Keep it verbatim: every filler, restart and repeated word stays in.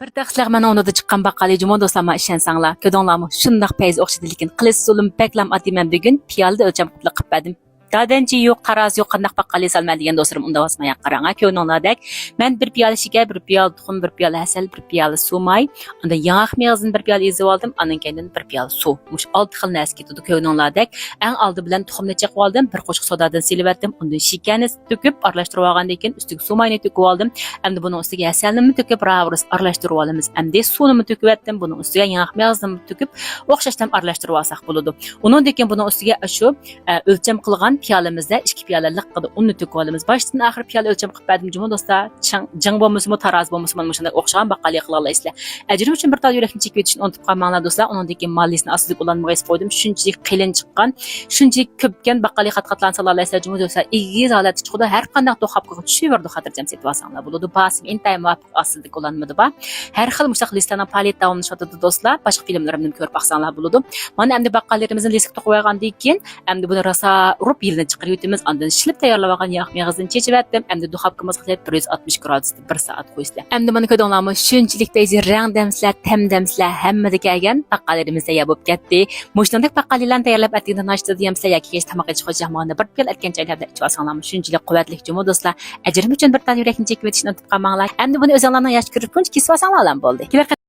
بىر تەخسىلەر مەن ئورنىدا چىققان باققالى جۇمۇ دوستلار، ماڭا ئىشەنسەڭلار. كۆردۈڭلارمۇ؟ شۇنداق پەيزى ئوخشىدى، لېكىن قىلىچ زۇلۇم بەكلام ئاددىي. مەن بۈگۈن پىيالىدە ئۆلچەم قىپلا قىپ بەردىم. دادەنچى يوق، تارازى يوق، قانداق باققالى سالىمەن دېگەن دوستلىرىم ئۇنداۋاتسىمۇ ياق. قاراڭا، كۆرۈڭلاردەك، مەن بىر پىيالە شېكەر، بىر پىيالە تۇخۇم، بىر پىيالە ھەسەل، بىر پىيالە سۇ ماي، ئاندىن ياڭاق مېغىزىدىن بىر پىيالە ئېزىۋالدىم، ئاندىن كەينىدىن بىر پىيالە سۇ. مۇشۇ ئالتە خىل نەرسە كېتىدۇ، كۆرۈڭلاردەك. ئەڭ ئالدى بىلەن تۇخۇمنى چېقىۋالدىم، بىر قوشۇق سودادىن سېلىۋەتتىم، ئۇندىن شېكەرنى تۆكۈپ ئارىلاشتۇرۇۋالغاندىن كېيىن ئۈستىگە سۇ ماينى تۆكۈۋالدىم. ئەمدى بۇنىڭ ئۈستىگە ھەسەلنىمۇ تۆكۈپ، راۋۇرۇس ئارىلاشتۇرۇۋالىمىز. ئەمدى سۇنىمۇ تۆكۈۋەتتىم، بۇنىڭ ئۈستىگە ياڭاق مېغىزىنىمۇ تۆكۈپ، ئوخشاشتىن ئارىلاشتۇرۇۋالساق بولىدۇ. ئۇنىڭدىن كېيىن بۇنىڭ ئۈستىگە شۇ، ئە، ئۆلچەم قىلغان پىيالىمىزدە ئىككى پىيالە لىققىدە ئۇننى تۆكۈۋالىمىز. باشتىن ئاخىر پىيالە ئۆلچەم قىلىپ بەردىم جۇمۇ دوستلار. چىڭ، جىڭ بولمىسىمۇ، تاراز بولمىسىمۇ، مانا مۇشۇنداق ئوخشىغان باققالى قىلالايسىلەر. ئەجرىم ئۈچۈن بىر تال يۈرەكنى چېكىۋېتىشنى ئۇنتۇپ قالماڭلار دوستلار. ئۇنىڭدىن كېيىن مالىسىنى ئاستىدىكى ئۇلانمىغا ئېسىپ قويدۇم. شۇنچىلىك قېلىن چىققان، شۇنچىلىك كۆپكەن باققالى قات-قاتلارنى سالالايسىلەر جۇمۇ دوستلار. ئېگىز ھالەتتە چىقىدۇ. ھەر قانداق دوخاپكىغا چۈشۈۋېرىدۇ، خاتىرجەم سېتىۋالساڭلار بولىدۇ. باھاسىمۇ ئىنتايىن مۇۋاپىق. ئاستىدىكى ئۇلانمىدا بار. ھەر خىل مۇشۇنداق لىستلارنىڭ پائالىيىتى داۋاملىشىۋاتىدۇ دوستلار. باشقا فىلىملىرىمنى كۆرۈپ باقساڭلار بولىدۇ. مانا ئەمدى باققالىرىمىزنى لىستقا توقۇۋالغاندىن كېيىن، ئەمدى بۇنى راسا ئۇرۇپ يېلىنى چىقىرىۋېتىمىز. ئاندىن شىلىپ تەييارلىۋالغان ياغ مېغىزىنى چېچىۋەتتىم. ئەمدى دۇخاپكىمىزغا سېلىپ بىر يۈز ئاتمىش گرادۇستا بىر سائەت قويىسىلەر. ئەمدى مانا كۆردۈڭلارمۇ؟ شۇنچىلىك پەيزى رەڭدەمسىلەر، تەمدەمسىلەر، ھەممىدىكى ئەگەن باققالىرىمىز تەييار بولۇپ كەتتى. مۇشۇنىڭدەك باققالىلارنى تەييارلاپ ئەتىگىندە ناشتا دېيەمسىلەر ياكى كەچ تاماق ئېتىشقا جەمغاندا بىر پىيالە ئەتكەن چايلاردا ئىچىۋالساڭلارمۇ شۇنچىلىك قۇۋۋەتلىك جۇمۇ دوستلار. ئەجرىم ئۈچۈن بىر تال يۈرەكنى چېكىۋېتىشنى ئۇنتۇپ قالماڭلار. ئەمدى بۇنى ئۆزۈڭلارنىڭ ياش كۆرۈپ شۇنچە كېسىۋالساڭلار ئالان بولدى. كېلەر